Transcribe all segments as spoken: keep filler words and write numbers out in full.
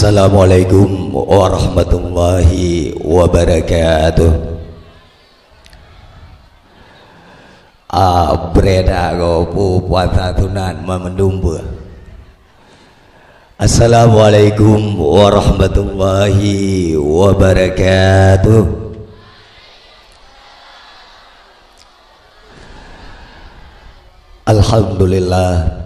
Assalamualaikum warahmatullahi wabarakatuh. Ah, breda go pu puasa sunat mamandum beuh. Assalamualaikum warahmatullahi wabarakatuh. Alhamdulillah.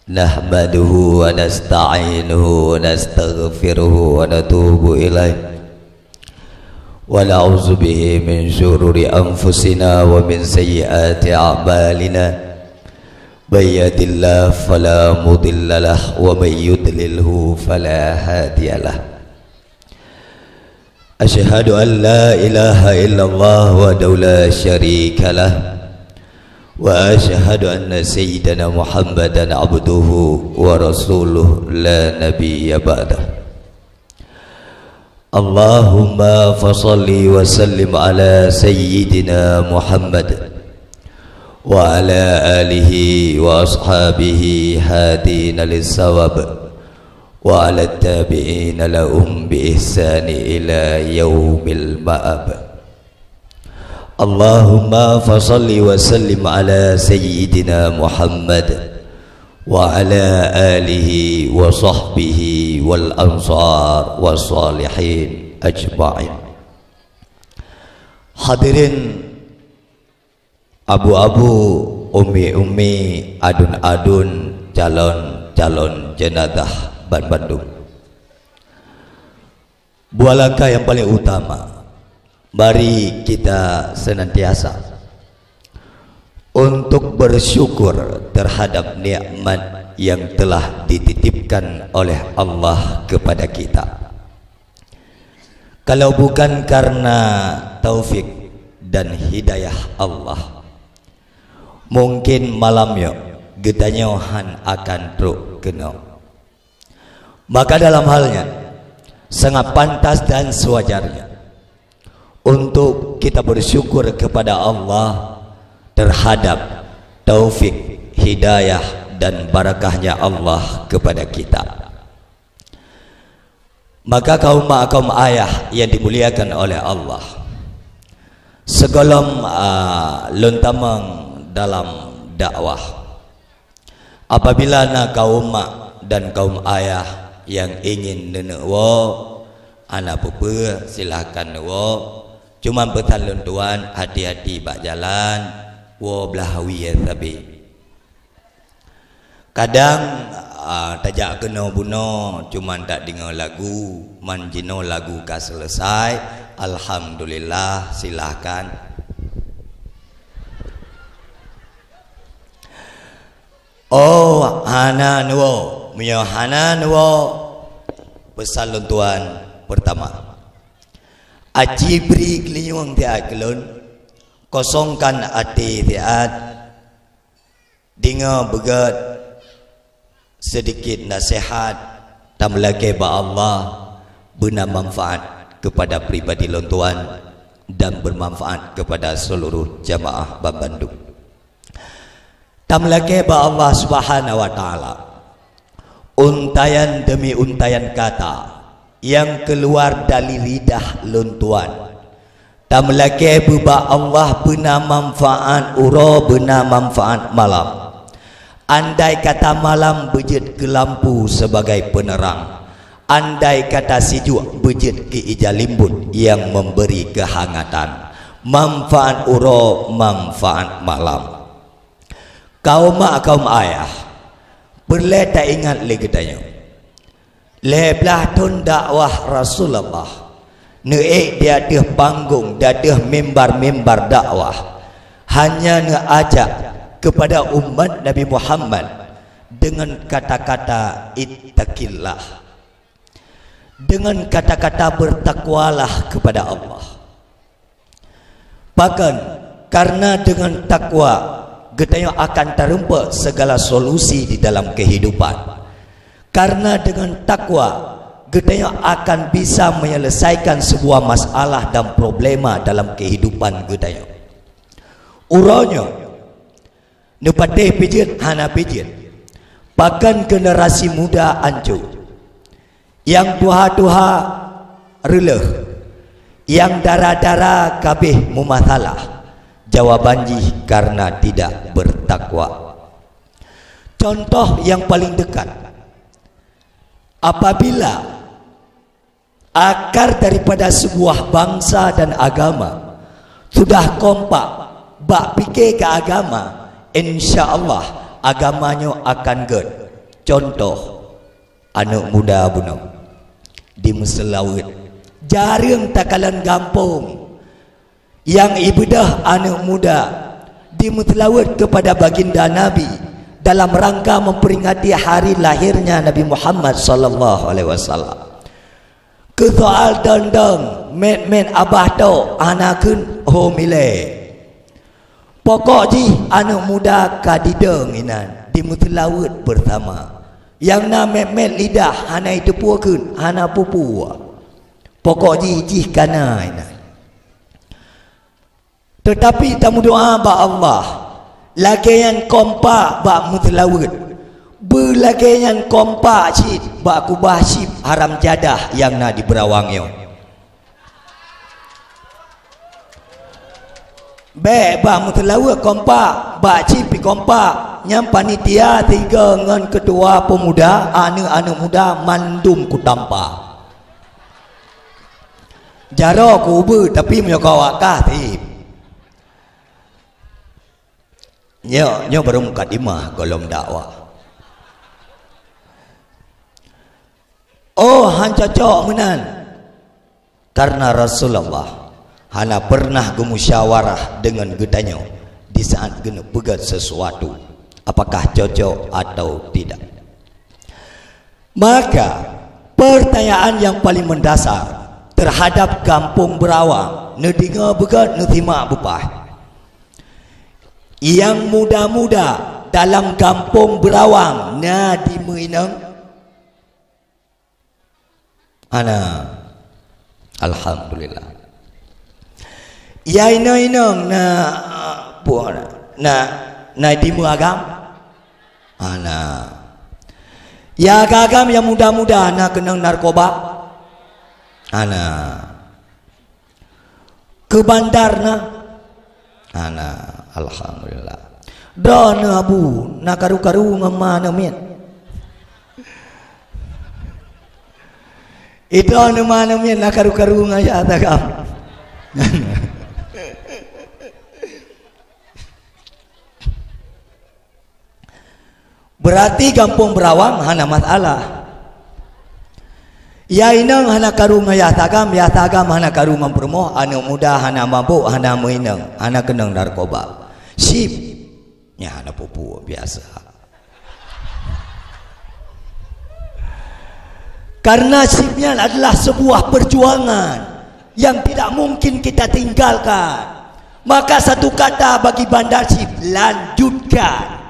Nahmaduhu wa nasta'inuhu wa nastaghfiruhu wa natubu ilaih. Wa na'udzu bihi min syururi anfusina wa min sayyiati a'malina. May yahdihillahu fala mudhillalah wa may yudlilhu fala hadiyalah. Asyhadu an la ilaha illallah wahdahu la syarikalah. Wa asyhadu anna sayyidana Muhammadan abduhu wa rasuluh la nabiyya ba'dah. Allahumma fasalli wa sallim ala sayyidina Muhammad wa ala alihi wa ashabihi hadina lissawab wa ala tabi'ina lahum bi ihsani ila yaumil ma'ab. Allahumma fasalli wa sallim ala sayyidina Muhammad wa ala alihi wa sahbihi wal ansar wa salihin ajma'in. Hadirin abu-abu, umi-umi, adun-adun, calon-calon jenazah ban bandum. Buah langkah yang paling utama, mari kita senantiasa untuk bersyukur terhadap nikmat yang telah dititipkan oleh Allah kepada kita. Kalau bukan karena taufik dan hidayah Allah, mungkin malam nyoe geutanyoe han akan trok keunoe. Maka dalam hal nyan, sangat pantas dan sewajarnya untuk kita bersyukur kepada Allah terhadap taufik, hidayah, dan barakahnya Allah kepada kita. Maka kaum mak, kaum ayah yang dimuliakan oleh Allah, sigohlom, ah, lôn tamong dalam dakwah, apabila na kaum mak dan kaum ayah yang ingin neuneuk woe, hana peue-peue, silahkan neuwoe. Cuman peusan lôn tuan, hati-hati bak jalan, woe blah wie sabe. Kadang, ah, tajak keunoe bunoe, cuman tadeungoe lagu, man jinoe lagu ka seuleusai, alhamdulillah, silahkan. Oh, hana neuwoe. Meunyoe hana neuwoe, peusan lôn tuan, peurtama, aci bri geulinyueng siat keu lôn, kosongkan até siat, deungoe beugét, seudikit naseuhat, tameulakée bak Allah, beuna manfaat keupada pribadi lôn tuan dan beumanfaat keupada seuluruh jamaah banmandum. Tameulakée bak Allah Subhanahu wa Taala, untaian deumi untaian kata nyang keuluar dari lidah lôn tuan, tameulakée bak Allah beuna manfaat uroe, beuna manfaat malam. Andai kata malam beujeuet keu lampu sibagai peuneurang, andai kata sijuek beujeuet keu ija limbot nyang meubri keuhangatan, manfaat uroe, manfaat malam. Kaum mak, kaum ayah, peureulée taingat lé geutanyoe, lhée blaih thon dakwah Rasulullah, neuék di ateueh panggong, di ateueh mimbar-mimbar dakwah, hanya neuajak keupada umat Nabi Muhammad deungon kata-kata, "Ittaqillah." Deungon kata-kata, "Beutakwalah keupada Allah." Pakon? Kareuna deungon takwa, geutanyoe akan tarumpok sigala solusi di dalam keuhidupan. Kareuna deungon takwa, geutanyoe akan bisa menyelesaikan sebuah masalah dan problema dalam keuhidupan geutanyoe. Uroe nyoe, neupatéh pijeuet hana pijeuet, pakon generasi muda ancô. Nyang tuha-tuha reuleuh, nyang dara-dara kabeh meumasalah, jawaban jih karena tidak bertakwa. Contoh yang paling dekat, apabila akar daripada sebuah bangsa dan agama sudah kompak bak pike keu agama, insya Allah agama nyoe akan gét. Contoh, aneuëk muda bunoe di Meuseulaweuet, jareueng takalon gampông nyang ibeudôh aneuëk muda di Meuseulaweuet kepada baginda Nabi dalam rangka memperingati hari lahirnya Nabi Muhammad sallallahu alaihi wasallam. Keu soal dong-dong, mét-mét abah tok hana kheun hom ilée. Pokok jih aneuëk muda ka didong inan di Meuseulaweuet bersama. Nyang na mét-mét lidah hana jiteupeue kheun, hana peue-peue. Pokok jih, jih ka na inan. Teutapi tameudoá bak Allah, lagée nyan kompak bak Meuseulaweuet, beulagée nyan kompak cit bak kubah chip haram jadah nyang na di Beurawang nyoe. Bék bak Meuseulaweuet kompak, bak chip pih kompak, nyan panitia sigoe ngon keutua peumuda, aneuëk-aneuëk muda mandum kutampa. Jaroe keu ubeut, tapi meunyoe keu awak kah, sip. Nyoe, nyoe barô mukadimah gohlom dakwah. Oh, han cocok meunan. Karena Rasulullah hana pernah geumusyawarah deungon geutanyoe di saat geuneuk peugét sesuatu, apakah cocok atau tidak. Maka, pertanyaan yang paling mendasar terhadap gampông Beurawang, neudeungoe beugét, neusimak beupaih. Nyang muda-muda dalam gampông Beurawang na di meuinong? Hana. Alhamdulillah. Ya inong-inong na, na, na di meuagam? Hana. Ya agam-agam nyang muda-muda na keunong narkoba? Hana. Keu bandar na? Hana, alhamdulillah. Droeneuh abu, na karu-karu ngon ma neumiet. Idroeneuh ma neumiet na karu-karu ngon ya tagam. Beurati gampông Beurawang hana masalah. Ya inong hana karu ngon ya sagam, ya sagam hana karu ngon peurumoh, aneuëk muda hana mabök, hana meuinong, hana keunong narkoba. Sip, nyan hana peue-peue, biasa. Karena sip nyan adalah sebuah perjuangan yang tidak mungkin kita tinggalkan. Maka satu kata bagi bandar sip, lanjutkan.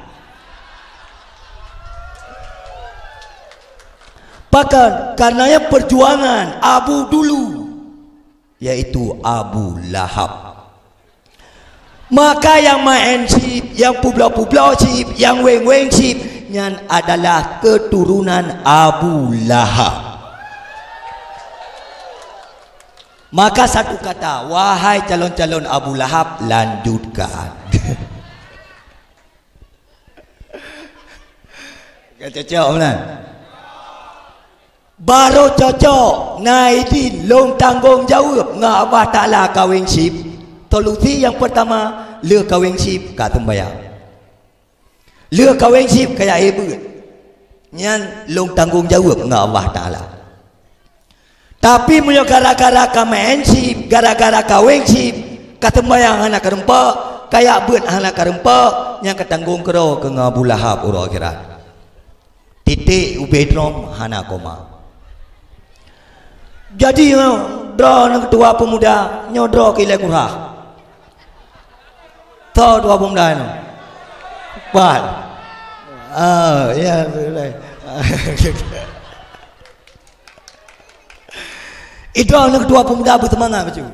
Bahkan karenanya perjuangan Abu dulu, yaitu Abu Lahab. Maka nyang maén sip, nyang peubloe-peubloe sip, nyang weng-weng sip, nyan adalah keturunan Abu Lahab. Maka satu kata, wahai calon-calon Abu Lahab, lanjutkan. Ka cocok meunan? Barô cocok, na idin lôn tanggong jaweueb ngon Allah Taala kaweng sip. Solusi nyang peurtama, lheueh kaweng sip ka seumbahyang. Lheueh kaweng sip ka jak éh beuet. Nyan lôn tanggong jaweueb ngon Allah Taala. Tapi meunyoe gara-gara ka maén sip, gara-gara kaweng sip, ka seumbahyang hana kareumpok, ka jak beuet hana kareumpok, nyan ka tanggong keudroe keu ngon Abu Lahab uroe akhirat. Titik ubé drom hana koma. Jadi, nyoe droeneuh ketua peumuda, nyoe droe keu ilée kurah. Tho dua peumuda nyoe. Pat. Ah, ya, betul. Idroeneuh ketua peumuda beuseumangat bacut.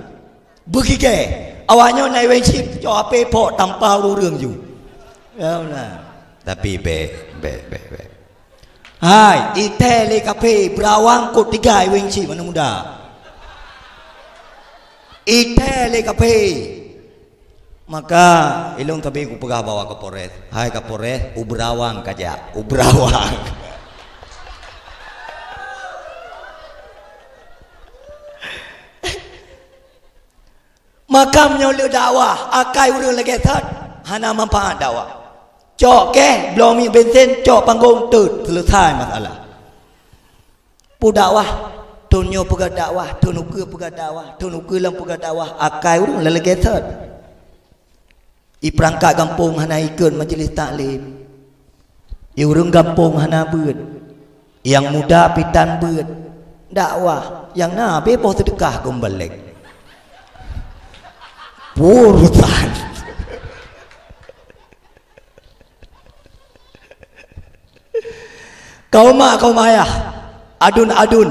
Beugigée. Awaknyoe na iweng sip, cok ape pok tampa ureuëng ju. Ya, beuna. Tapi bék, bék, bék, bék. Hai, ithèe lé kaphé, beurawang kot tiga iweng cit meunan muda. Ithèe lé kaphé. Maka ilôn sabe kupeugah bak Kapolres, "Hai Kapolres, u beurawang kajak, u beurawang." Maka meunyoe le dakwah, akai ureuëng lagée that, hana manfaat dakwah. Cok keh, bloe minyeuk bensin, cok panggong, teut, selesai masalah. Peu dakwah, thon nyoe peugah dakwah, thon ukeue peugah dakwah, thon ukeue lom peugah dakwah, akai ureuëng lagée that. I peurangkat gampông hana ikot majelis taklim. I ureuëng gampông hana beuet. Nyang muda pih tan beuet. Dakwah, nyang na beuet boh seudeukah keu mubalek. Urusan. Kaum mak, kaum ayah, aduen-aduen,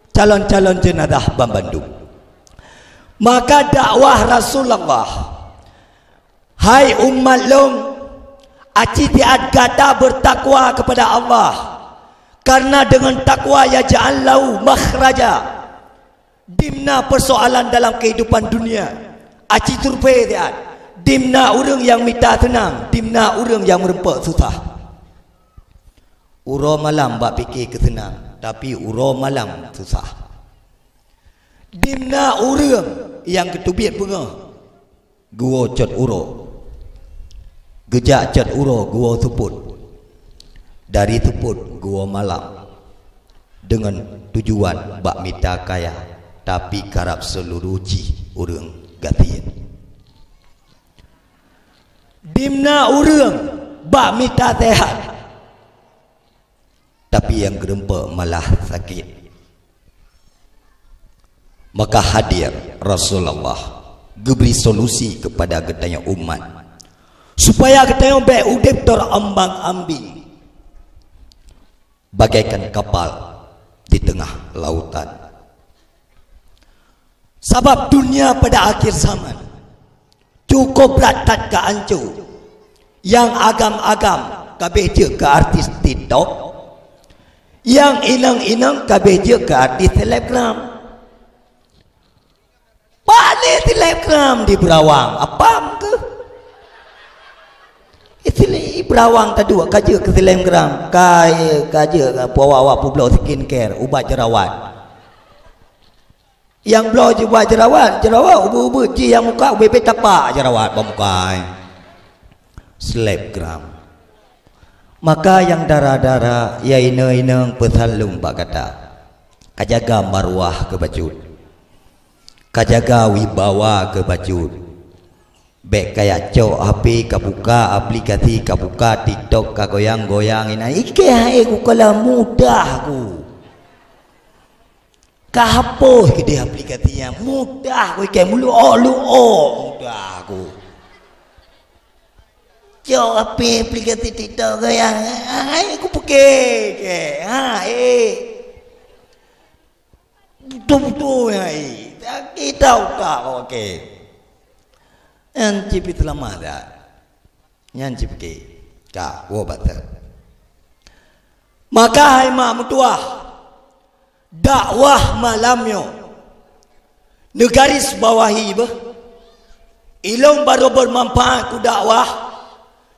calon-calon jeunazah banmandum. Maka dakwah Rasulullah, "Hai umat lôn, aci siat gata beutakwa keupada Allah, karena deungon takwa yaj'al lahu makhraja." Dimna persoalan dalam kehidupan dunia, aci survei siat. Dimna ureuëng nyang mita seunang, dimna ureuëng nyang meureumpok susah. Uroe malam bak pike keu seunang, tapi uroe malam susah. Dimna ureuëng nyang geuteubiet beungoh, geuwoe cot uroe. Geujak cot uroe geuwoe seupôt. Dari seupôt geuwoe malam. Deungon tujuan bak mita kaya, tapi karab seuluruh jih ureuëng gasien. Dimna ureuëng bak mita sehat, tapi nyang geureumpok malah sakét. Maka hadir Rasulullah geubri solusi keupada geutanyoe umat, supaya geutanyoe bék udeb teurombang-ambing bagaikan kapal di teungoh lautan. Sabab dunia pada akhir zaman cukôp brat that ka ancô. Nyang agam-agam ka abéh jeuet keu artis TikTok, nyang inong-inong ka abéh jeuet keu artis selebgram. Pane selebgram di Beurawang, apam keuh? Istri Beurawang taduek ka jeuet keu selebgram, ka, ka jeuet keu awak-awak peubloe skincare, ubat jerawat. Nyang bloe jih ubat jerawat, jerawat ubeut-ubeut jih nyang muka ubé-bé tapak jerawat bak muka, eh. Selebgram. Maka nyang dara-dara, ya inong-inong, peusan lôn bak gata. Ka jaga maruah keu bacut. Ka jaga wibawa keu bacut. Bék kaya cok H P, ka buka aplikasi, ka buka TikTok, ka goyang-goyang inan. Ikeh hai ku kala mudah ku. Ka hapus keudeh aplikasi nyan, mudah ku ikeh, meuluok-luok mudah ku. Cok api aplikasi TikTok goyang, hai ku pike ke, ha, eh. Betul-betul ya, eh. Kita utak kau ke. Nyan cit pih seulamat dah. Nyan cit pike. Ka, woe bak teuk. Maka hai mak meutuah, dakwah malam nyoe neugaris bawahi beuh. Ilong barô beumanfaat keu dakwah,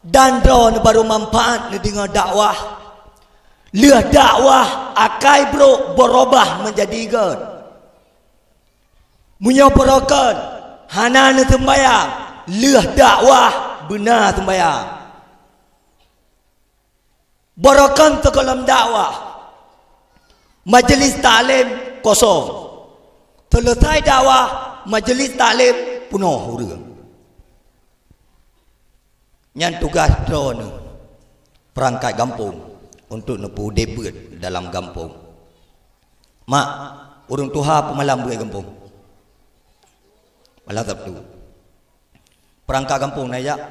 dan droeneuh barô manfaat neudeungoe dakwah. Lheueh dakwah akai brok beurubah meunjadi göt. Meunyoe beurokon hana neuseumbayang, lheueh dakwah beuna seumbayang. Beurokon sigohlom dakwah, majelis taklim kosong. Seuleusai dakwah, majelis taklim peunoh ureuëng. Nyan tugaih droeneuh peurangkat gampông untuk neupeuudeb beuet dalam gampông. Mak, ureuëng tuha peumalam beuet gampông. Malam Sabtu. Peurangkat gampông na jak?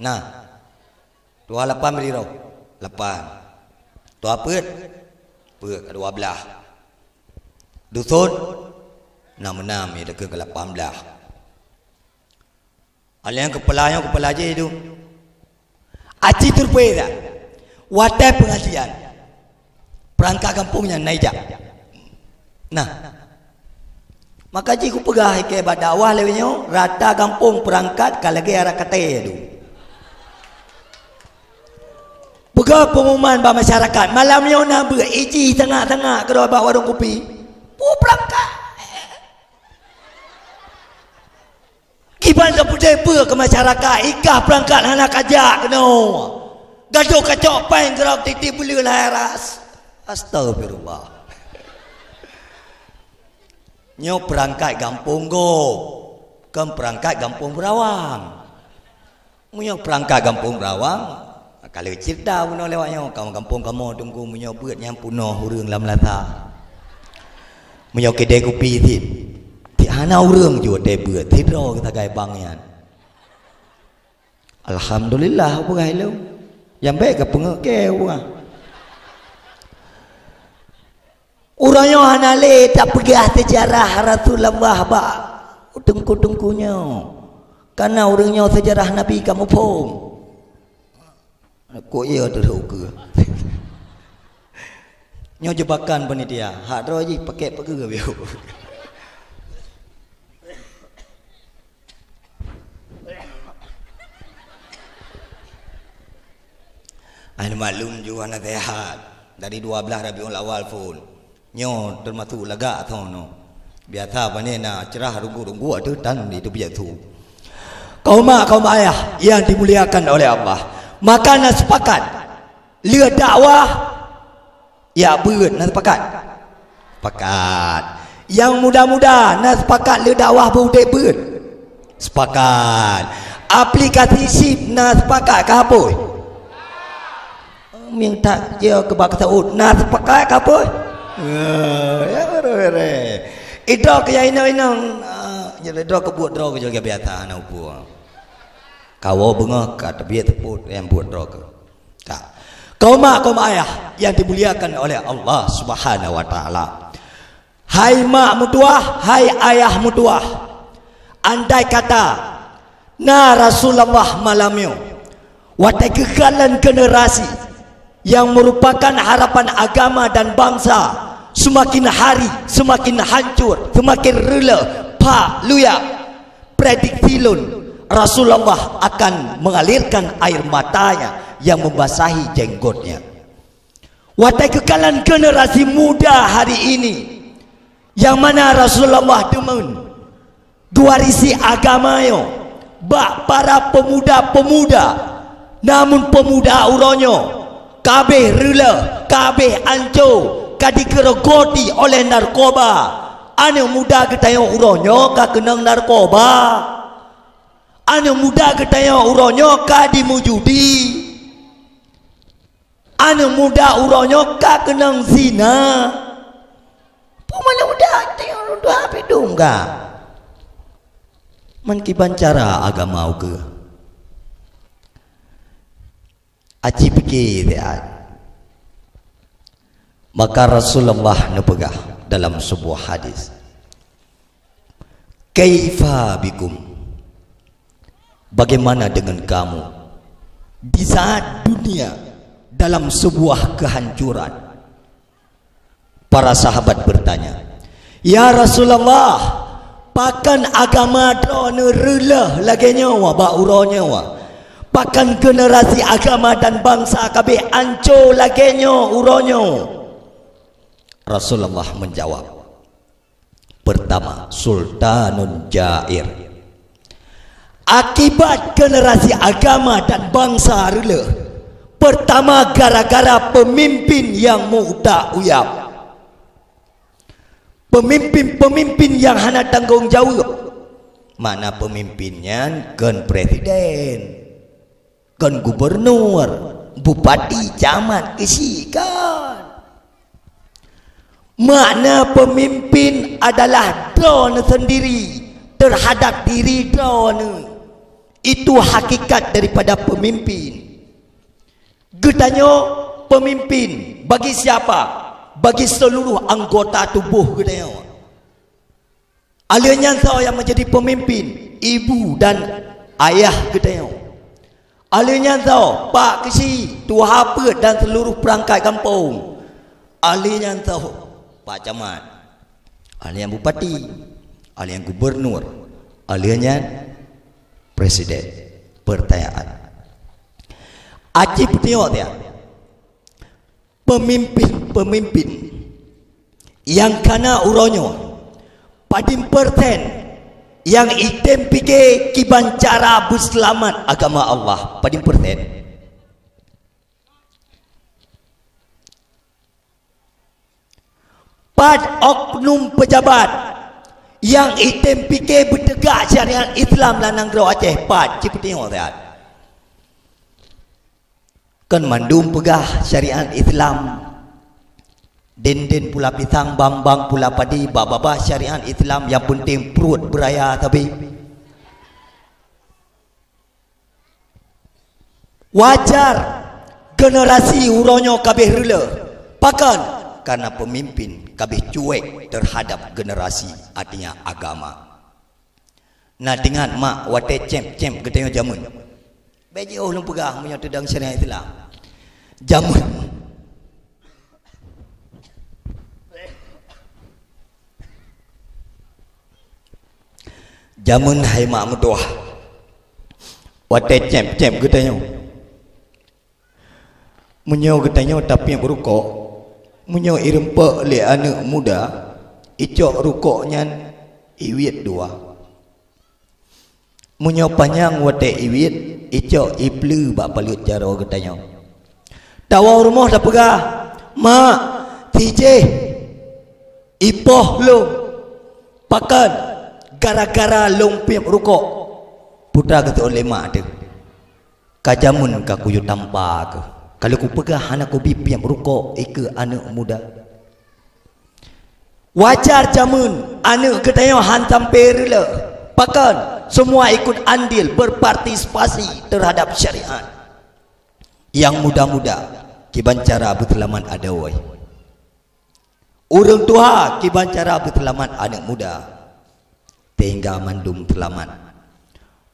Na. Tuha lapan bri droe? Lapan. Tuha peuet? Peuet, ka dua blaih. Duson? Nam-nam, ya, deukeu keu lapan blaih. Alèh nyang keupala nyoe, keupala jih duek. Aci survei dah. Watée peungajian, peurangkat gampông nyan na ijak. Nah, maka jih kupeugah ikée bak dakwah lewat nyoe, rata gampông peurangkat ka lagée arak katé tu. Peugah pengumuman bak masyarakat, malam nyoe na beuet, ijih tangak-tangak keudroe bak warong kupi. Peue peurangkat? Kiban sapeue beuet keu masyarakat, ikah peurangkat hana kajak keunoe. Gadôh kacok péng keudroe tieb-tieb buleuen lam aras. Astagfirullah. Nyoe peurangkat gampông gob, kon peurangkat gampông Beurawang. Meunyoe peurangkat gampông Beurawang, ka lheueh ceurita bunoe lewat nyoe, kamoe gampông kamoe Teungku, meunyoe beuet nyang peunoh ureuëng lam lasa. Meunyoe keudè kupi cit, cit hana ureuëng jeuet watée beuet, sidroe geusagai bang nyan. Alhamdulillah, peugah ilôn. Nyang bék ka peungeuet kée peugah. Uroe nyoe hana lé tapeugah seujarah Rasulullah bak teungku-teungku nyoe. Kana ureuëng nyoe seujarah Nabi ka muphom. Kok iya teuh ukeue. Nyoe jebakan panitia, hak droe jih pakèk peugeuh biôh. Ai maklum ju hana sehat. Dari dua belas Rabiul Awal phon. Nyoe teumasuk lagak soe nyoe. Biasa pane na cerah runggu-runggu ateueh tan itu biasa. Kaum mak, kaum ayah yang dimuliakan oleh Allah. Maka na sepakat. Lheueh dakwah, jak beuet, na sepakat? Sepakat. Nyang muda-muda, na sepakat lheueh dakwah beu udeb beuet? Sepakat. Aplikasi chip, na sepakat ka hapus? Minta je keu bak saut, na sepakat ka hapus? Eh, ya, bere-bere. Idroe keu nyang inong-inong, ah, idroe keu buet droe keu jaga biasa, hana upu. Kawoe beungoh ka teubiet seupôt nyang buet droe keu. Ka. Kaum mak, kaum ayah yang dimuliakan oleh Allah Subhanahu wa Taala. Hai mak meutuwah, hai ayah meutuwah. Andai kata na Rasulullah malam nyoe, watée geukalon generasi yang merupakan harapan agama dan bangsa semakin hari semakin hancur, semakin reuloh, pak luyak. Prediksi lôn, Rasulullah akan mengalirkan air matanya yang membasahi jenggotnya. Watée geukalon generasi muda hari ini, yang mana Rasulullah deungon geuwarisi agama nyoe bak para pemuda-pemuda, namun pemuda uroe nyoe kabeh reuloh, kabeh anco, ka dikeurogoti oleh narkoba. Aneuk muda geutanyoe uroe nyoe ka keunong narkoba. Aneuk muda geutanyoe uroe nyoe ka dimujudi. Aneuk muda uroe nyoe ka keunong zina. Peue aneuk muda geutanyoe uroe nyoe habéh dong ka. Man kiban cara agama ukeue. Aci pike siat. Maka Rasulullah neupeugah dalam sebuah hadis, "Kaifa bikum? Bagaimana dengan kamu di saat dunia dalam sebuah kehancuran?" Para sahabat bertanya, "Ya Rasulullah, pakon agama droeneuh reuloh lagée nyoe bak uroe nyoe? Pakon generasi agama dan bangsa kabeh anco lagée nyoe uroe nyoe?" Rasulullah menjawab, "Pertama, sultanun jair." Akibat generasi agama dan bangsa reuloh, pertama gara-gara pemimpin nyang meuutak uyab. Pemimpin-pemimpin nyang hana tanggong jaweueb. Makna pemimpin nyan kon presiden, kon gubernur, bupati, camat, keuchik kon. Makna pemimpin adalah droeneuh sendiri terhadap diri droeneuh. Itu hakikat daripada pemimpin. Geutanyoe pemimpin bagi siapa? Bagi seluruh anggota tubuh geutanyoe. Alheuh nyan soe nyang menjadi pemimpin? Ibu dan ayah geutanyoe. Ahli nyan soe? Pak Keuchik, tuha peuet dan seluruh perangkat gampông. Ahli nyan soe? Pak Camat. Ahli nyan bupati. Ahli nyan gubernur. Ahli nyan presiden. Pertanyaan. Aci peutanyong siat. Peumimpin-peumimpin nyang kana uroe nyoe, padum persen nyang item pike kiban cara beuseulamat agama Allah? Padum persen? Pat oknum pejabat nyang item pike beutegak syariat Islam lam nanggroe Aceh? Pat? Ci peutanyong siat. Kon mandum peugah syariat Islam. Den-den pula pisang, bang-bang pula padi, babah-babah syariat Islam, nyang peunteng pruet beuraya sabe. Wajar generasi uroe nyoe ka abéh reuloh. Pakon? Karena peumimpin ka abéh cuek terhadap generasi, artinya agama. Na teuingat mak watée céb-céb geutanyoe jameun? Bék jiôh lôn peugah meunyoe teudong syariat Islam. Jameun. Jameun hai mak meutuwah. Watée céb-céb geutanyoe. Meunyoe geutanyoe tapiep rukok, meunyoe ireumpok lé aneuëk muda, icok rukok nyan iwiet dua. Meunyoe panyang watée iwiet, icok ipleue bak paleuet jaroe geutanyoe. Tawoe u rumoh tapeugah, "Mak, tijéh ipoh lôn." "Pakon?" "Gara-gara lôn piep rukok." Putra geuseuôt lé mak teuh. Ka jameun ka kuyue tampa keuh. Ka lheueh kupeugah hana kubi piep rukok ikeue aneuëk muda. Wajar jameun aneuëk geutanyoe han sampai reuloh. Pakon? Semua ikut andil berpartisipasi terhadap syariat. Nyang muda-muda kiban cara beuseulamat adoe. Ureuëng tuha kiban cara beuseulamat aneuëk muda, sehingga mandum seulamat.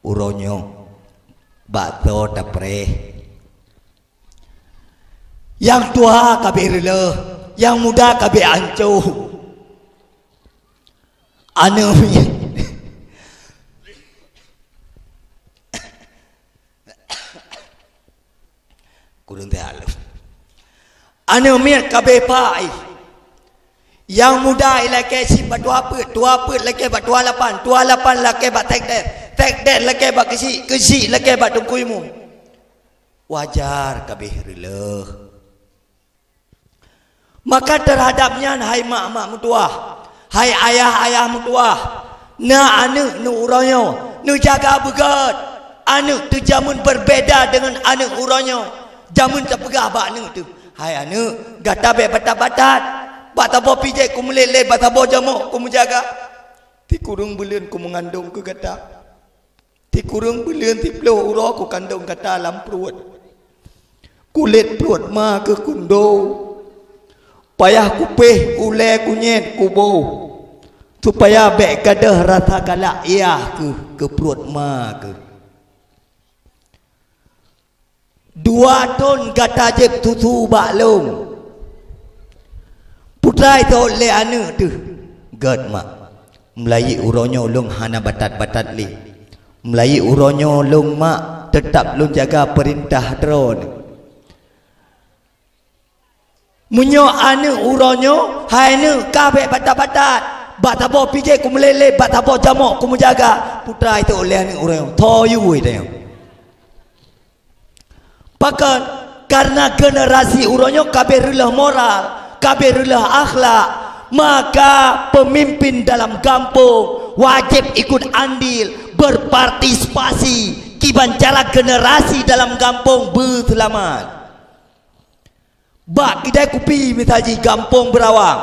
Uroe nyoe baksoe tapreh. Nyang tuha ka abéh reuloh, nyang muda ka abéh ancô. Aneuëk miet. Kureueng teuhaleuh. Aneuëk miet ka abéh pai. Nyang muda ilakée cit bak tuha peuet, tuha peuet lakée bak tuha lapan, tuha lapan lakée bak sekdes, sekdes lakée bak keuchik, keuchik lakée bak teungku imum. Wajar ka abéh reuloh. Maka terhadap nyan, hai mak-mak meutuwah, hai ayah-ayah meutuwah, na aneuëk neuh uroe nyoe, neujaga beugét. Aneuëk teuh jameun berbeda deungon aneuëk uroe nyoe. Jameun tapeugah bak aneuëk teuh, "Hai aneuëk, gata bék batat-batat. Bak saboh pijéh kumeulét-lét, bak saboh jamok kumeujaga. Sikureueng buleuen kumeungandong keu gata." Sikureueng buleuen siploh uroe kukandong gata lam pruet. Kulét pruet ma keuh kundo, payah kupéh ulée kunyét kuboh, supaya bék gadôh rasa galak yah keuh keu pruet ma keuh. Dua thon gata jép susu bak lôn. Putra jiteuôt lé aneuëk teuh, "Gét mak, meulayeue uroe nyoe lôn hana batat-batat lé. Meulayeue uroe nyoe lôn mak, teutab lôn jaga peurintah droeneuh." Meunyoe aneuëk uroe nyoe, hai aneuëk, ka bék batat-batat. Bak saboh pijéh kumeulét-lét, bak saboh jamok kumeujaga. Putra jiteuôt lé aneuëk uroe nyoe, tho yue tanyoe. Pakon? Karena generasi uroe nyoe ka abéh reuloh moral, ka abéh reuloh akhlak. Maka pemimpin dalam gampông wajéb ikut andil, berpartisipasi kiban cara generasi dalam gampông beuseulamat. Bak kidai kupi, misal jih gampông Beurawang,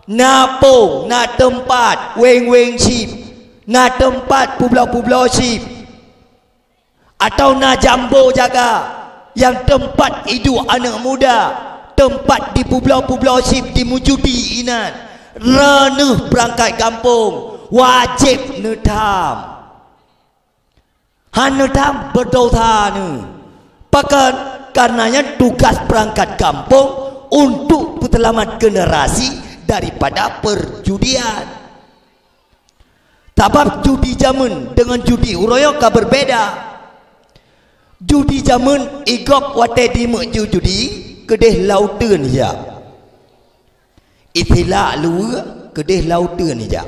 na pông, na teumpat weng-weng chip, na teumpat peubloe-peubloe chip, atawa na jambo jaga nyang teumpat iduek aneuëk muda, teumpat jipeubloe-peubloe chip, jimujudi inan. Droeneuh peurangkat gampông wajéb neutham. Hana tam berdosa nyoe. Pakon? Karenanya tugas perangkat gampông untuk peuseulamat generasi daripada perjudian. Sabab judi jameun deungon judi uroe nyoe ka berbeda. Judi jameun, i gob watée dimeuju judi, keudeh lam uteuen ijak. Itilak luweue, keudeh lam uteuen ijak.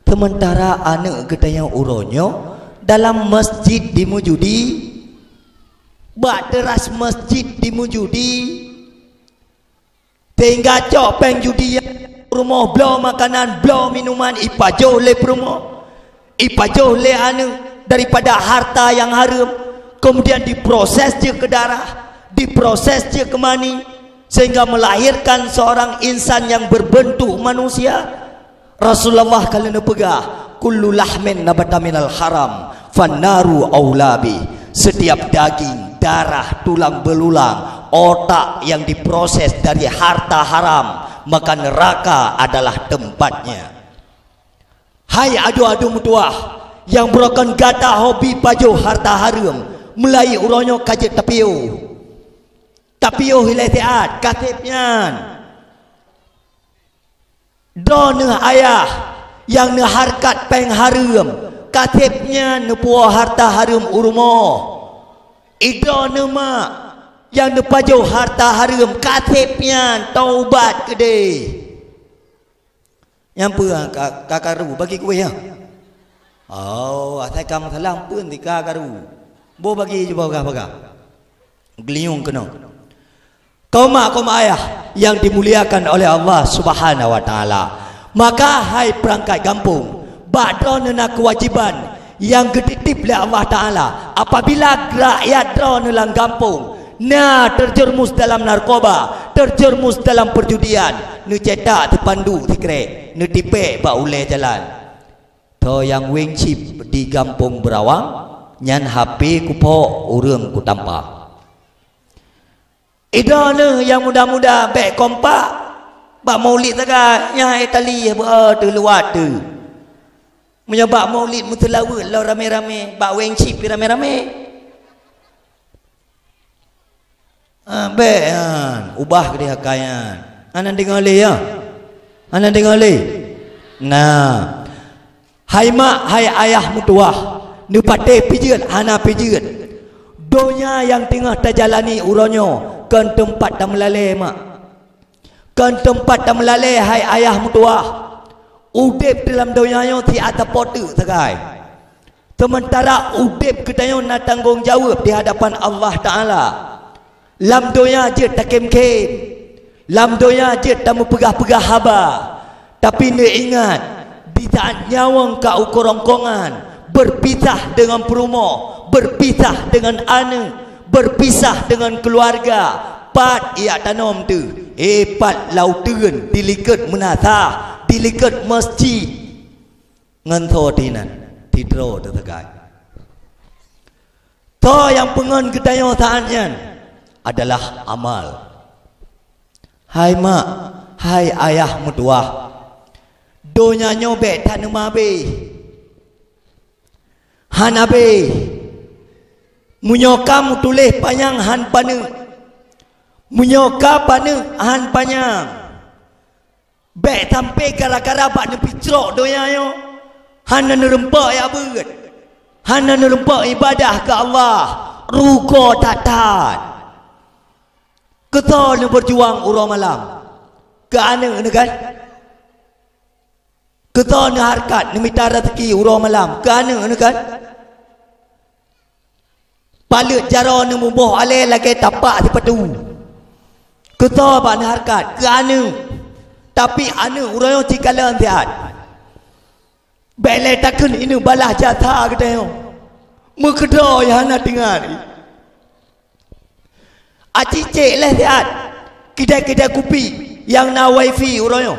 Seumeuntara aneuëk geutanyoe uroe nyoe dalam masjid dimeujudi, bak teuras masjid dimeujudi, sehingga cok péng judi nyang rumoh, bloe makanan, bloe minuman, ipajoh lé peurumoh, ipajoh lé aneuëk daripada harta nyang hareuem, kemudian diproses jeuet keu darah, diproses jeuet keu mani, sehingga melahirkan seorang insan yang berbentuk manusia. Rasulullah ka lheueh neupeugah, "Kullu lahmin nabata minal haram, fannaru aula bih." Setiap daging, darah, tulang belulang, otak yang diproses dari harta haram, maka neraka adalah tempatnya. Hai adoe-adoe meutuwah, nyang beurokon gata hobi pajoh harta hareuem, mulai uroe nyoe ka jeuet tapiôh. Tapiôh ilée siat, ka seb nyan. Droeneueh ayah nyang neuhareukat péng hareuem, ka seb nyan neupuwoe harta hareuem u rumoh. Idroeneueh mak nyang neupajoh harta hareuem, ka seb nyan taubat keudeh. Nyang peue ka, ka karu bagi kueh, ya? Oh, asai ka meusalah peue tika karu. Boh bagi jubah bagah-bagah. Geulinyueng keunoe. Kaum mak, kaum ayah yang dimuliakan oleh Allah Subhanahu wa Taala, maka hai perangkat gampông, bak droeneueh na keuwajiban nyang geutitip lé Allah Taala. Apabila rakyat droeneueh lam gampông na terjerumus dalam narkoba, terjerumus dalam perjudian, neucetak teupanduk sikrek, neutipék bak ulée jalan. Tho nyang weng chip di gampông Beurawang, nyan hapé kupok ureuëng kutampa. Idroeneueh nyang muda-muda bék kompak bak maulid sagai, nyan hai tali beu teuluwat teuh. Meunyoe bak maulid meuteulaweuet lom ramé-ramé, bak weng chip pih ramé-ramé. Ah, bék nyan, ubah keudeh akai nyan. Hana deungoe lé, ya? Hana deungoe lé? Nah, hai mak, hai ayah meutuwah, neupatéh pijeuet hana pijeuet. Donya nyang teungoh tajalani uroe nyoe kon teumpat tameulalée, mak. Kon teumpat tameulalée, hai ayah meutuwah. Udeb dalam donya nyoe siat sapo teuk sagai. Seumeuntara udeb geutanyoe na tanggong jaweueb di hadapan Allah Taala. Lam donya jeuet takém-kém, lam donya jeuet tameupeugah-peugah haba, tapi neuingat, di saat nyawöng ka u keurongkongan, beupisah deungon peurumoh, beupisah deungon aneuëk, beupisah deungon keuluwarga, pat jak tanom teuh, eh, pat lam uteuen, dilikot meunasah, dilikot meuseujid. Ngon soe teuh inan, sidroe teuh sagai. Soe nyang peungon geutanyoe saát nyan adalah amal. Hai mak, hai ayah meutuwah, donya nyoe bék that neumabéh. Hana abéh. Meunyoe ka meutuléh panyang hán paneuk, meunyoe ka paneuk hán panyang, bék sampoe gara-gara bak neupicrok donya nyoe, hana neureumpok jak beuet, hana neureumpok iébadah keu Allah, rugoe that-that. Keu soe neubeujuang uroe malam? Keu aneuëk neuh kan? Keu soe neuhareukat neumita raseuki uroe malam? Keu aneuëk neuh kan? Paleuet jaroe neumuboh alée lagée tapak sipatu. Keu soe bak neuhareukat? Keu aneuëk. Tapi aneuëk uroe nyoe sikalon siat. Bék lé takheun ineuk balaih jasa geutanyoe. Meukeudroe nyang hana teuingat. Aci cék lé siat kidai-kidai kupi nyang na wifi uroe nyoe.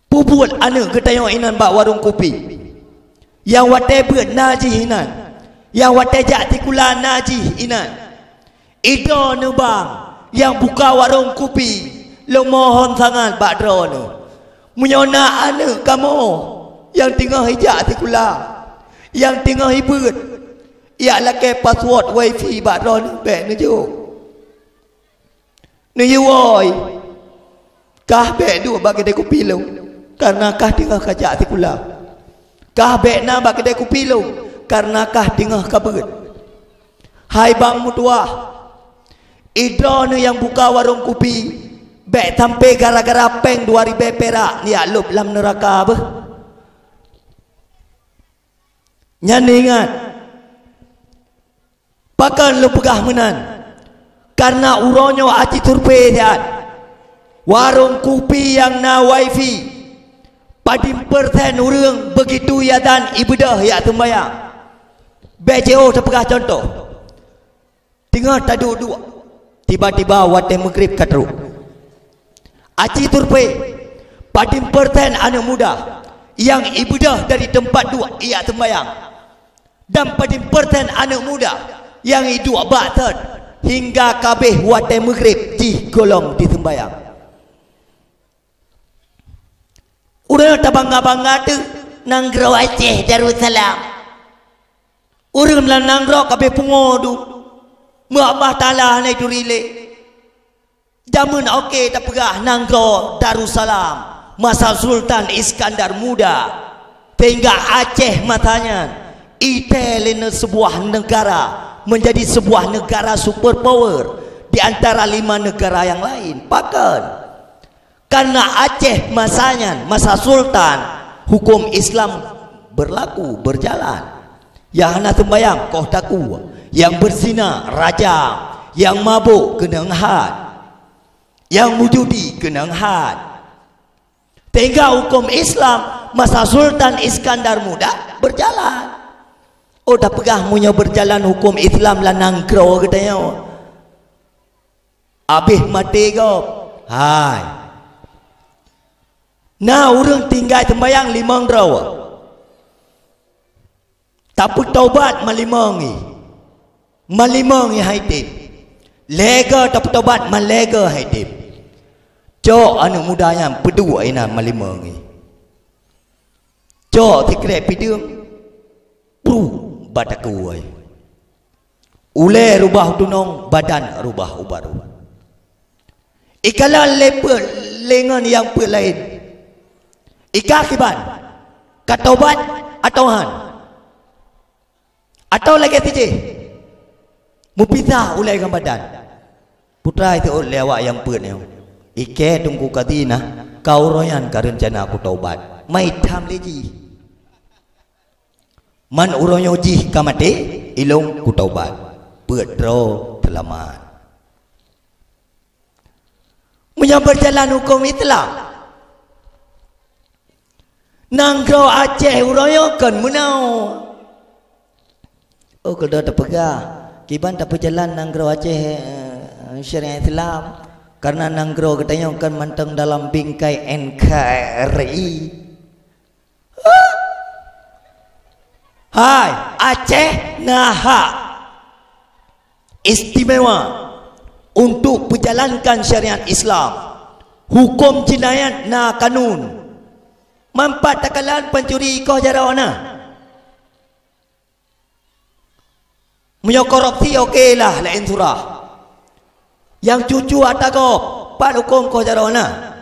Peubuet aneuëk geutanyoe inan bak warong kupi. Nyang watée beuet na jih inan. Nyang watée jak sikula na jih inan. Idroeneuh bang nyang buka warong kupi, lôn mohon sangat bak droeneuh. Meunyoe na aneuëk kamoe nyang teungoh ijak sikula, Nyang teungoh ibeuet, jak lakée password wifi bak droeneuh, bék neujok. Neuyue woe, kah bék duek bak keudée kupi lôn, kareuna kah teungoh kajak sikula. Kah bék na bak keudée kupi lôn, kareuna kah teungoh kabeuet. Hai bang meutuwah, droeneuh nyang buka warong kupi, bék sampoe gara-gara péng dua ribée pirak neujak lôb lam neuraka beuh. Nyan ingat, pakon lôn peugah meunan? Kareuna uroe nyoe aci survei that, warong kupi nyang na wifi, padum persen ureuëng beugitu azan ibeudôh jak seumbahyang. Bék jiôh tapeugah cuntoh. Teungoh taduek-duek, tiba-tiba watée meugrib ka trok. Aci survei, padum persen aneuëk muda nyang ibeudôh dari teumpat duek jak seumbahyang, dan padum persen aneuëk muda nyang iduek bak thon hingga ka abéh watée meugrib jih gohlom jiseumbahyang. Ureuëng tabangga-bangga teuh nanggroe Aceh Darussalam. Ureuëng lam nanggroe ka abéh pungo duek, meu Allah Taala hana jituri lé. Jameun oke tapeugah nanggroe Darussalam masa Sultan Iskandar Muda, sehingga Aceh masa nyan itée lé seubuah negara, menjadi sebuah negara super power di antara lima negara yang lain. Pakon? Karena Aceh masa nyan, masa sultan, hukum Islam berlaku, berjalan. Nyang hana seumbahyang, koh takue. Nyang beuzina, rajam. Nyang mabök, keunong had. Nyang meujudi, keunong had. Sehingga hukum Islam masa Sultan Iskandar Muda berjalan. Oh, tapeugah meunyoe berjalan hukum Islam lam nanggroe geutanyoe, abéh maté gob. Hai. Na ureuëng tinggai seumbahyang limong droe. Tapeutaubat malimong ngi. Malimong ngi hai tem. Lhée goe tapeutaubat, malhée goe hai tem. Cok aneuëk muda nyan peuduek inan malimong ngi. Cok sikrek pideueng, pru bak takue. Ulée rubah tunong, badan rubah u barô. Ikalon lé peuet lé ngon nyang peuet laén. Ika kiban, ka tobat atawa han? Atawa lagée sijih, meupisah ulée ngon badan? Putra iseuôt lé awak nyang peuet nyoe, ikée Teungku Kazi na, ka uroe nyan ka reuncana kutobat. Mai tham lé jih. Man uroe nyoe jih ka maté, ilong kutobat. Peuet droe seulamat. Meunyoe beujalan huköm Islam, nanggroe Aceh uroe nyoe kon meunoe. Oh, keudroe tapeugah, kiban tapeujalan nanggroe Aceh, eh, syariat Islam, karena nanggroe geutanyoe kon mantong dalam bingkai N K R I. Hai, Aceh na hak istimewa untuk peujalankan syariat Islam. Huköm jinayat na kanun. Manfaat takalon pancuri koh jaroe na. Meunyoe korupsi, oke lah, laén surah. Nyang cucu ata gob, pat huköm koh jaroe na.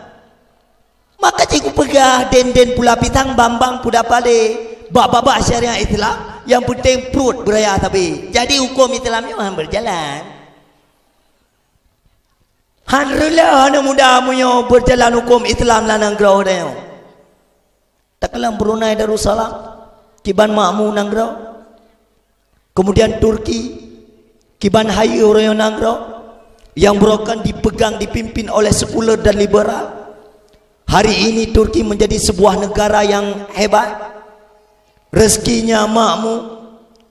Maka cit kupeugah, den-den pula pisang, bang-bang puda palé, bak babah syariat Islam, nyang peunteng pruet beuraya sabe. Jadi huköm Islam nyoe han beujalan. Han reuloh aneuk muda meunyoe beujalan huköm Islam lam nanggroe tanyoe. Takalon Brunei Darussalam, kiban makmu nanggroe. Kemudian Turki, kiban hayeue uroe nyoe nanggroe, nyang beurokon dipegang, dipimpin oleh sekuler dan liberal. Hari ini Turki menjadi sebuah negara yang hebat. Rezekinya makmu,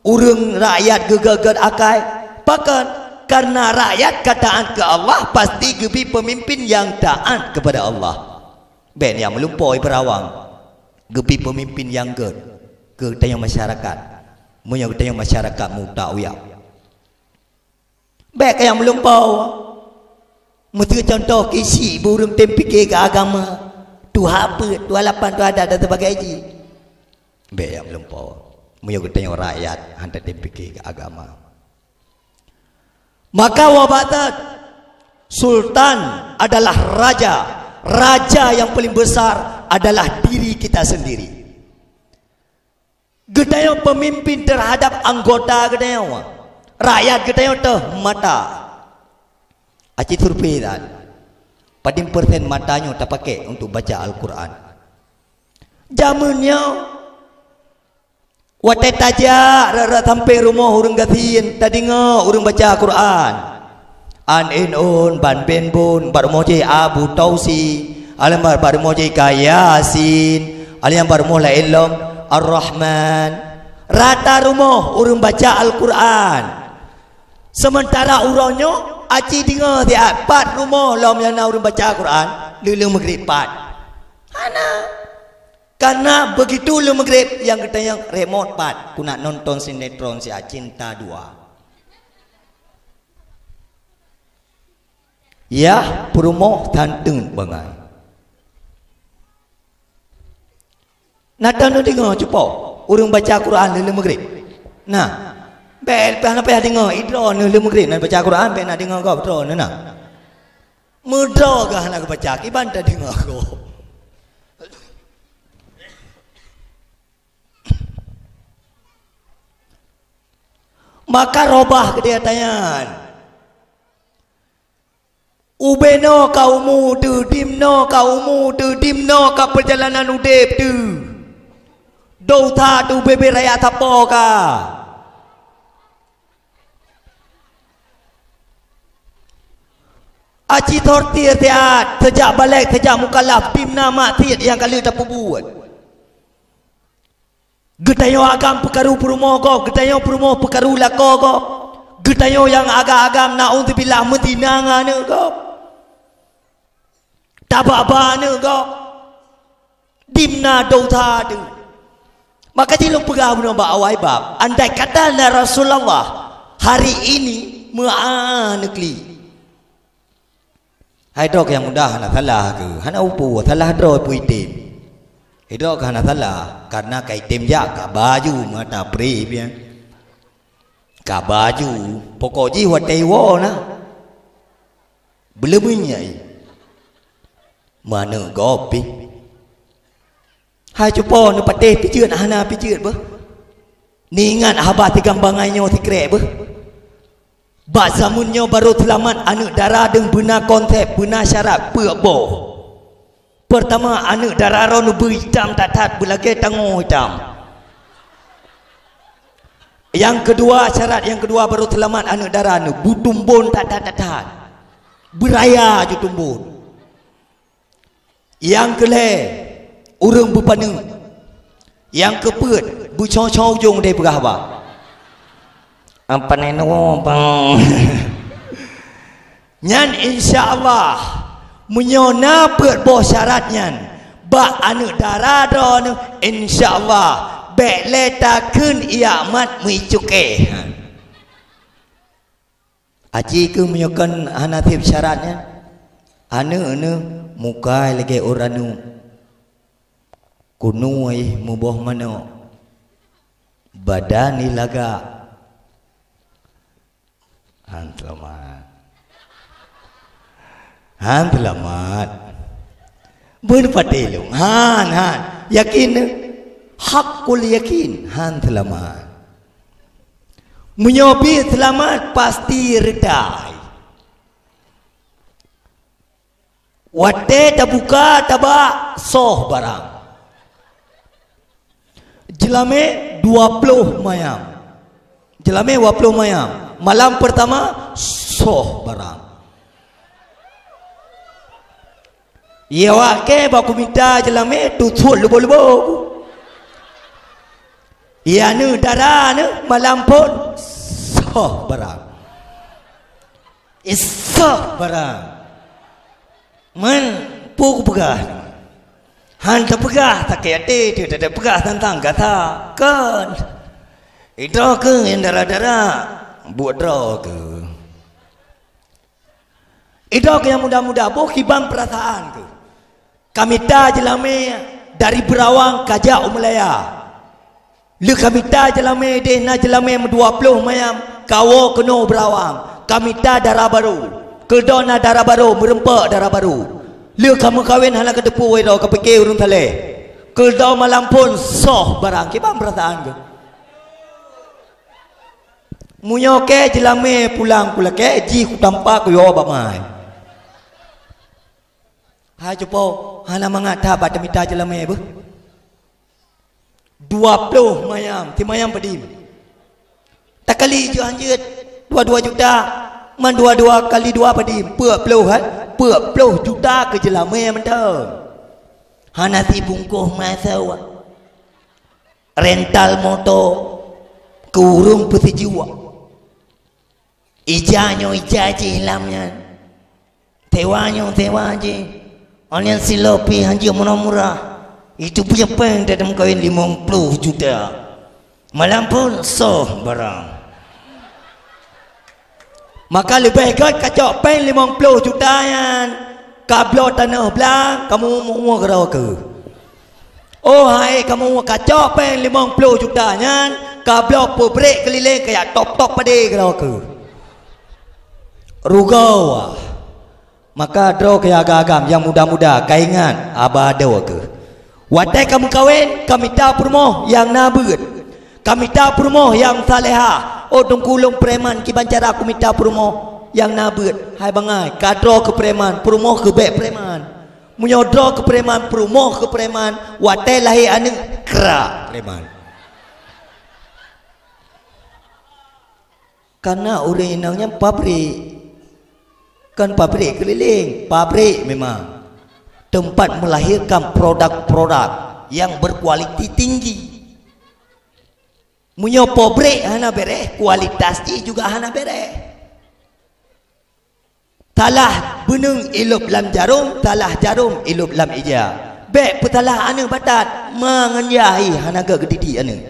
ureuëng rakyat geugét-gét akai. Pakon? Karena rakyat ka taát keu Allah, pasti geubri peumimpin nyang taát keupada Allah. Bék nyang meulumpoe beurawang, geubri peumimpin nyang gét keu tanyoe masyarakat. Meunyoe tanyoe masyarakat muta uyab, bék nyang meulumpoe. Meuseu contoh kisi ureuëng tem pike keu agama, tuha peuet, tuha lapan, tuha adat dan sebagainya. Bék nyang meulumpoe. Meunyoe geutanyoe rakyat hana tem pike keu agama. Maka wabah that, sultan adalah raja. Raja yang paling besar adalah diri kita sendiri. Geutanyoe pemimpin terhadap anggota geutanyoe. Rakyat geutanyoe teuh mata. Aci survei that. Padum persen mata nyoe tapakai untuk baca Al-Quran. Jameun nyoe, watée tajak rot-rot sampoe rumoh ureuëng gasien, tadeungoe ureuëng baca Quran. An in un, ban bin bun, bak rumoh jih Abu Tausi, alam bak rumoh jih ka Yasin, alam bak rumoh laén lom Ar-Rahman. Rata rumoh ureuëng baca Al-Quran. Sementara uroe nyoe aci deungoe siat pat rumoh lom nyang na ureuëng baca Al-Quran, leuleung maghrib pat. Hana. Karena begitu leuleung maghrib nyang geutanyong remote pat, keuneuk nonton sinetron siat Cinta Dua. Yah, peurumoh tanteun bangai. Na tan neudeungoe cupo ureuëng baca Quran leuleung maghrib. Nah, bèk hana payah deungoe, idroe neuh leuleung maghrib na baca Quran, bèk na deungoe gob droe neuh na. Meudroe gah hana geubaca, kiban tadeungoe gob. Maka robah keudeh tanyan. Ubenoe ka umu teuh, dimnoe ka umu teuh, dimnoe ka peurjalanan udeb teuh. Dosa teuh bebe raya sapo ka. Aci sortir siat, sejak balek, sejak mukallaf, dimna maksiat nyang ka lheueh tapeubuet. Geutanyoe agam peukaru peurumoh gob, geutanyoe peurumoh peukaru lakoe gob. Geutanyoe nyang agam-agam, naudzubillah, meuzina ngon aneuk gob. Tababa aneuk gob. Dimna dosa teuh. Maka jih lôn peugah bunoe bak awai bab, andai kata na Rasulullah hari ini meu'ah neukli. Hai droe nyang muda hana salah keuh, hana upu, salah droe peuitem. Hai droe hana salah, karena ka item jak ka baju mata pri pian. Ka baju, pokok jih watèe iwoe na. Beuleumeun nyai. Meuaneuk gob pih. Hai cupo neupatéh pijeut hana pijeut beuh. Neuingat haba sigambangai nyoe sikrek beuh. Bak zameun nyoe barô seulamat aneuk dara deuh beuna konsep, beuna syarat peuet boh. Peurtama, aneuk dara droeneuh beu itam that-that beulagèe tangoe itam. Nyang keudua, syarat nyang keudua barô seulamat aneuk dara neuh beutumbon that-that that-that. Beuraya ju tumbon. Nyang keulhèe, ureueng beupaneuk. Nyang keupeuet, beucong-cong ujong deh peugah haba. Apa neno bang? Nyan insya Allah, meunyoe na peuet boh syarat nyan bak aneuk dara droeneuh, insya Allah bèk lé takheun ié mat meuicuké. Aci keuh meunyoe kon hana sép syarat nyan, aneuk neuh mukai lagèe ureueng aneuk, keunoe muboh manok, badan jih lagak. Han seulamat. Han seulamat. Beuneupatéh lôn. Han, han. Yakin? Hakul yakin. Han seulamat. Meunyoe pih seulamat, pasti reudah. Watèe tabuka tabak soh barang. Jeulamé dua ploh mayam. Jeulamé dua ploh mayam. Malam peurtama soh barang. Ié awak kèe bak peumita jeulamé tutuek leubo-leubo. Ié aneuk dara neuh malam phôn soh barang. Isoh barang. Man, peue kupeugah? Han tapeugah sakét até, teuh tapeugah tantang gata. Kon. Idroe keuh nyang dara-dara, buet droe keuh. Idroe keuh nyang muda-muda, boh kiban peurasaan keuh. Ka mita jeulamé dari Beurawang kajak u Meulaya. Lheueh ka mita jeulamé, deh na jeulamé meudua ploh mayam, kawoe keunoe beurawang. Ka mita dara barô. Keudroe na dara barô, meureumpok dara barô. Lheueh ka meukawen hana kateupeue droe, kapike ureuëng saleh. Keudroe malam phon soh barang. Kiban peurasaan keuh? Meunyoe kée jeulamé pulang kulakée, jih kutampa kuyoe bak mai. Hai cupo, hana mangat that bak teumita jeulamé beuh. Dua ploh mayam, simayam padum? Takali jeuet han jeuet, dua dua juta. Man dua dua kali dua padum? Peuet ploh, hai? Peuet ploh juta keu jeulamé mantong. Hana sibungkoh masa wak. Rental moto keu ureuëng peusijuek. Ija nyoe ija jih lam nyan. Sewa nyoe sewa jih. Awak nyan siloe pih han jeuet murah-murah. Itu punya péng dalam kawin limong puluh juta. Malam phon soh barang. Maka leubeh gét kacok péng limong puluh juta nyan, kabloe tanoh blang, kamoe meu-ueh keudroe keuh. Oh hai, kamoe kacok péng limong puluh juta nyan, kabloe peubrek keulileng kajak top-top padé keudroe keuh. Rugoe. Maka droe keuh agam-agam nyang muda-muda, kaingat haba droe keuh. Watée kameukawen, kamita peurumoh nyang na beuet. Kamita peurumoh nyang salehah. Oh teungku lôn preman, kiban cara kumita peurumoh nyang na beuet? Hai bangai, kadroe keuh preman, peurumoh keuh bék preman. Meunyoe droe keuh preman, peurumoh keuh preman, watée lahé aneuëk, krak preman. Kana ureuëng inong nyan pabrik. Kon pabrik keulileng, pabrik memang. Tempat melahirkan produk-produk yang berkualiti tinggi. Meunyoe pabrik hana bereh, kualitas jih juga hana bereh. Salah beuneueng ilôb lam jarôm, salah jarôm ilôb lam ija. Bék peusalah aneuëk batat, ma ngon yah hana geudidik aneuëk.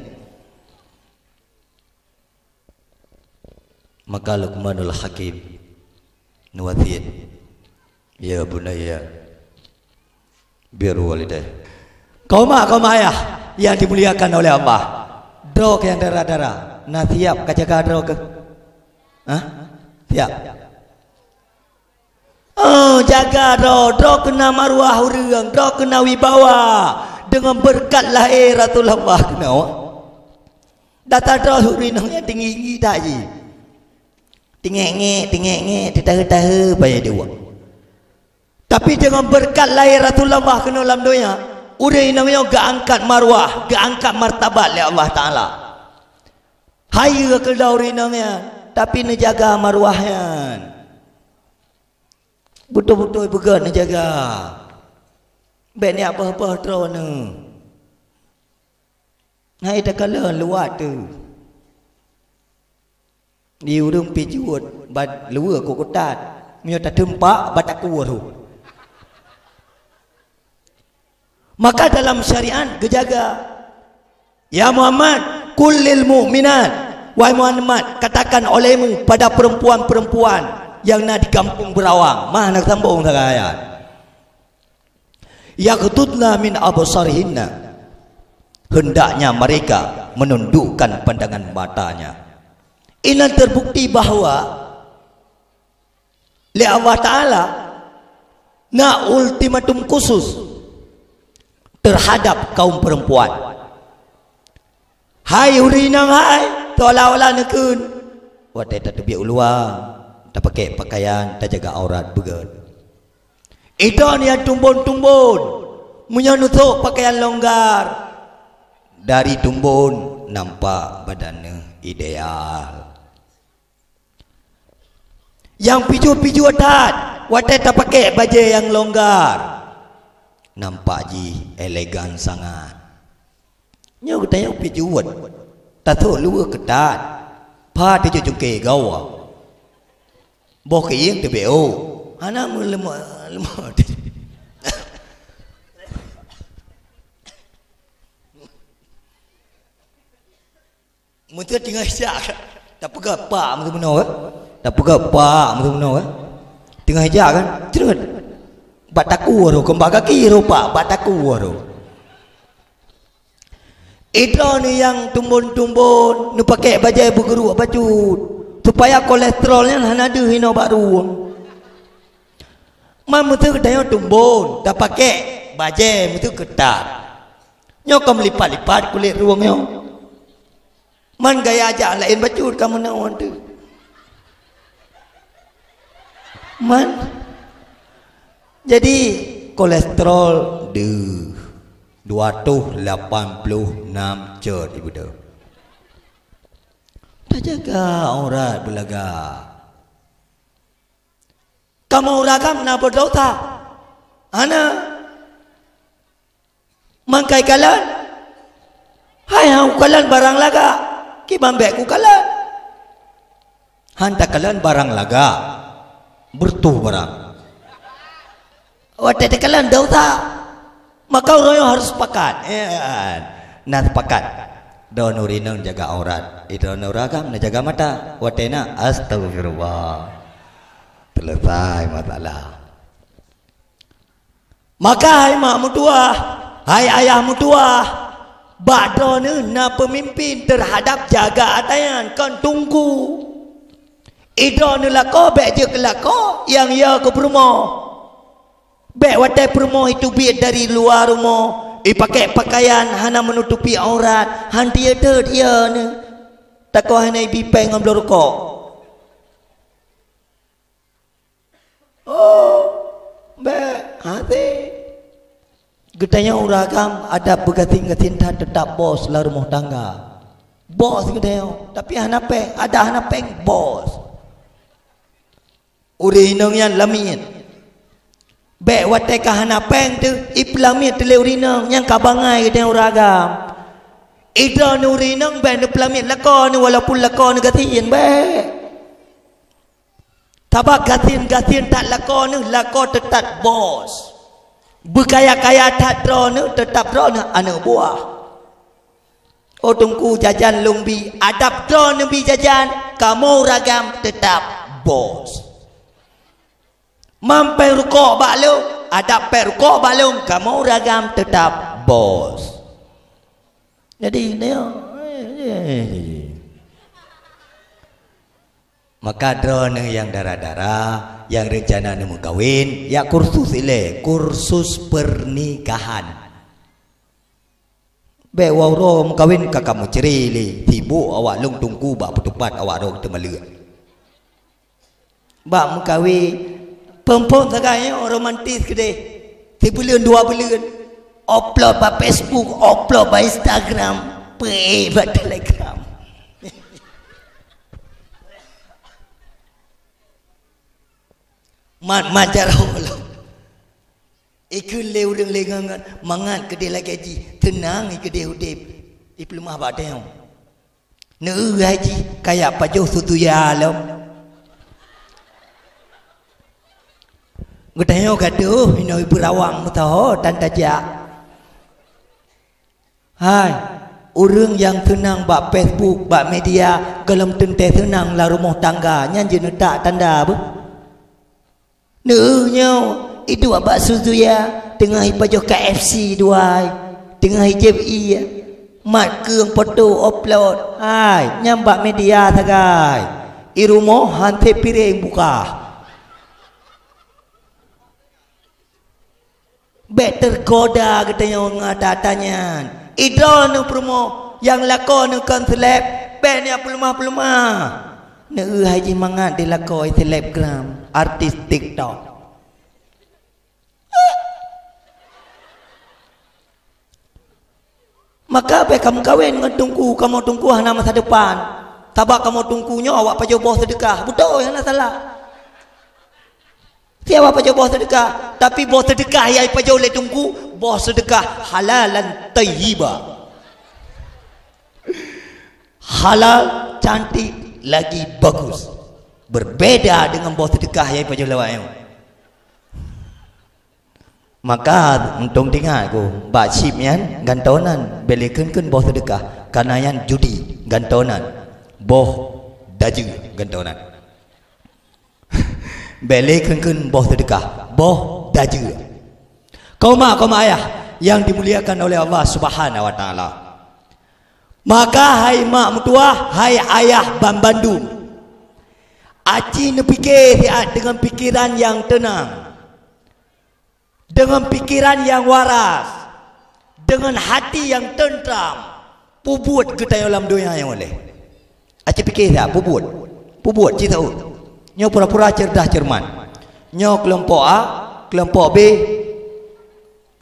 Maka Luqmanul Hakim neuwasiet, "Ya bunayya, birru walidaik." Kaum mak, kaum ayah yang dimuliakan oleh Allah, droe keuh nyang dara-dara, na siap kajaga droe keuh? Hah? Siap? Oh, jaga droe, droe keuh na maruah ureuëng, droe keuh na wibawa deungon beureukat lahé Rasulullah keunoe. Data droe ureuëng inong nyan tinggi-tinggi that jih. Tingek-ngek, tingek-ngek, titahe-tahe, payah diuak. Tapi deungon beureukat lahé Rasulullah keunoe lam donya, ureuëng inong nyoe geuangkat maruah, geuangkat martabat lé Allah Taala. Hayeue keudroe ureuëng inong nyan, tapi neujaga maruah nyan. Beutôi-beutôi beugét neujaga. Bék neujak boh-boh droeneuh. Hai takalon luwat teuh. Di ureuëng pih jeuet bak luweue keu kutat. Meunyoe tateumpak, bak takue rôh. Maka dalam syariat geujaga. "Ya Muhammad, qul lil mu'minat," wahai Muhammad, katakan olehmu pada perempuan-perempuan yang na di kampung Beurawang, mah na sambong sagai ayat, "yaghdudna min absarihinna," hendaknya mereka menundukkan pandangan matanya. Inan terbukti bahwa lé Allah Taala na ultimatum khusus terhadap kaum perempuan. Hai ureuëng inong hai, seolah-olah neukheun, watée tateubiet u luwa, tapaké pakaian, tajaga aurat beugét. Idon nyang tumbon-tumbon, meunyoe neusok pakaian longgar, dari tumbon nampak badan neuh ideal. Nyang pijuet-pijuet that, watée tapaké bajée nyang longgar, nampak jih elegan sangat. Nyoe geutanyoe pijuet, tasok luweue keutat, pha teucok cungke gawa. Boh keuieng teubeo, hana meuleumah-leumah. Meuseu teungoh jak, tapeugah pak meuseu meunoe, eh? Tapeugah pak meuseu meunoe, eh? Teungoh jak kan, creuet. Bak takue rôh, keumbang gaki rôh pak, bak takue rôh. Idroe nyoe nyang tumbon-tumbon, neupakék bajée beugeurok bacut, supaya kolesterol nyan hana deuh inoe bak rueng. Man meuseuti tanyoe tumbon, tapakék bajée meuseuti keutat. Nyoe ka meulipat-lipat kulét rueng nyoe. Man gaya jak laén bacut ka meunan teuh. Man. Jadi, kolesterol deuh, dua ratus lapan puluh enam cot ibeudôh. Tajaga aurat beulaga. Kamoe ureueng agam na beudesya? Hana. Mangkai kalon? Hai hana kukalon barang lagak. Kiban bék kukalon. Han takalon barang lagak. Beureutoh barang. Watée takalon desya. Maka ureueng nyoe harôh sepakat. Eh, na sepakat. Droeneuh ureueng inong jaga aurat. Droeneuh ureueng agam na jaga mata. Watée na, astagfirullah. Selesai masalah. Maka hai mak meutuwah, hai ayah meutuwah, bak droeneuh na peumimpén teuhadab jaga ata nyan kon teungku. Idroeneuh lakoe bék jeuet keu lakoe nyang yo keu peurumoh. Bék watée peurumoh iteubiet dari luwa rumoh, ipakék peukayan hana meunutupi aurat, han teutot yo neuh. Takot hana ibi péng ngon bloe rukok. Oh, bék, hase. Geutanyoe ureueng agam adat beugasien-gasien that teutab bos lam rumoh tangga. Bos geutanyoe, tapi hana péng, adak hana péng, bos. Ureueng inong nyan lamiet. Bék watée ka hana péng teuh, ipeulamiet teuh lé ureueng inong nyang ka bangai geutanyoe ureueng agam. Idroeneuh ureueng inong bék neupeulamiet lakoe neuh walaupun lakoe neuh gasien, bék. Sabab gasien-gasien that lakoe neuh, lakoe teutab bos. Beukaya-kaya that droeneuh, teutab droeneuh aneuëk buah. Oh teungku, jajan lôn bi, adak droeneuh bi jajan, kamoe ureueng agam teutab bos. Man péng rukok bak lôn, adak péng rukok bak lôn, kamoe ureueng agam teutab bos. Jadi, nyoe, maka droeneuh nyang dara-dara, nyang reuncana neumeukawen, jak kursus ilée, kursus pernikahan. Bék uroe meukawen ka kamoe cre lé, sibok awak lôn teungku bak peutupat awak droe teumaleuek. Bak meukawen, phon-phon sagai nyoe romantis keudeh. Sibuleuen dua buleuen, upload bak Facebook, upload bak Instagram, peuék bak Telegram. Mat-mat jaroe lom. Ikheun lé ureuëng lé ngon-ngon, mangat keudeh lagée jih, teunang i keudeh udeb, ipeuleumah bak teuh. Neueu hai jih, kajak pajoh sutuya lom. Geutanyoe gadoh inoe beurawang meusaho tan tajak. Hai, ureuëng nyang seunang bak Facebook, bak media, gohlom teuntée seunang lam rumoh tangga, nyan jeuet neutak tanda beuh. Neueu nyoe, iduek bak sutuya, teungoh ipajoh K F C duai, teungoh ijép ie, mat keueng poto upload, hai, nyan bak media sagai. I rumoh han sép piréng bukah. Bék teugoda geutanyoe ngon ata-ata nyan. Idroeneuh peurumoh nyang lakoe neuh kon seleb, bék neupeuleumah-peuleumah. Neueu hai jih mangat di lakoe selebgram, artis TikTok. Maka bék kamoe kawen ngon teungku, kamoe teungku hana masa depan. Sabab kamoe teungku nyoe awak pajoh boh seudeukah. Beutôi, hana salah. Siapa pajoh boh seudeukah, tapi boh seudeukah nyang ipajoh lé teungku, boh seudeukah halalan thayyiba. Halal, cantik, lagi bagus. Berbeda dengan boh seudeukah nyang ipajoh lé awak nyoe. Maka, euntông teuingat ku, bak chip nyan gantoe nan, bék lé kheun-kheun boh seudeukah, kareuna nyan judi, gantoe nan, boh dajeue gantoe nan. Bék lé kheun-kheun boh seudeukah, boh dajeue. Kaum mak, kaum ayah yang dimuliakan oleh Allah Subhanahu wa Taala. Maka hai mak meutuwah, hai ayah banmandum, aci neupike siat deungon pikeran nyang teunang, deungon pikeran nyang waras, deungon hati nyang teuntram, peubuet geutanyoe lam donya nyoe lé. Aci pike siat, peubuet. Peubuet ci saut. Nyoe pura-pura ceurdah ceureumat. Nyoe keulompok A, keulompok B,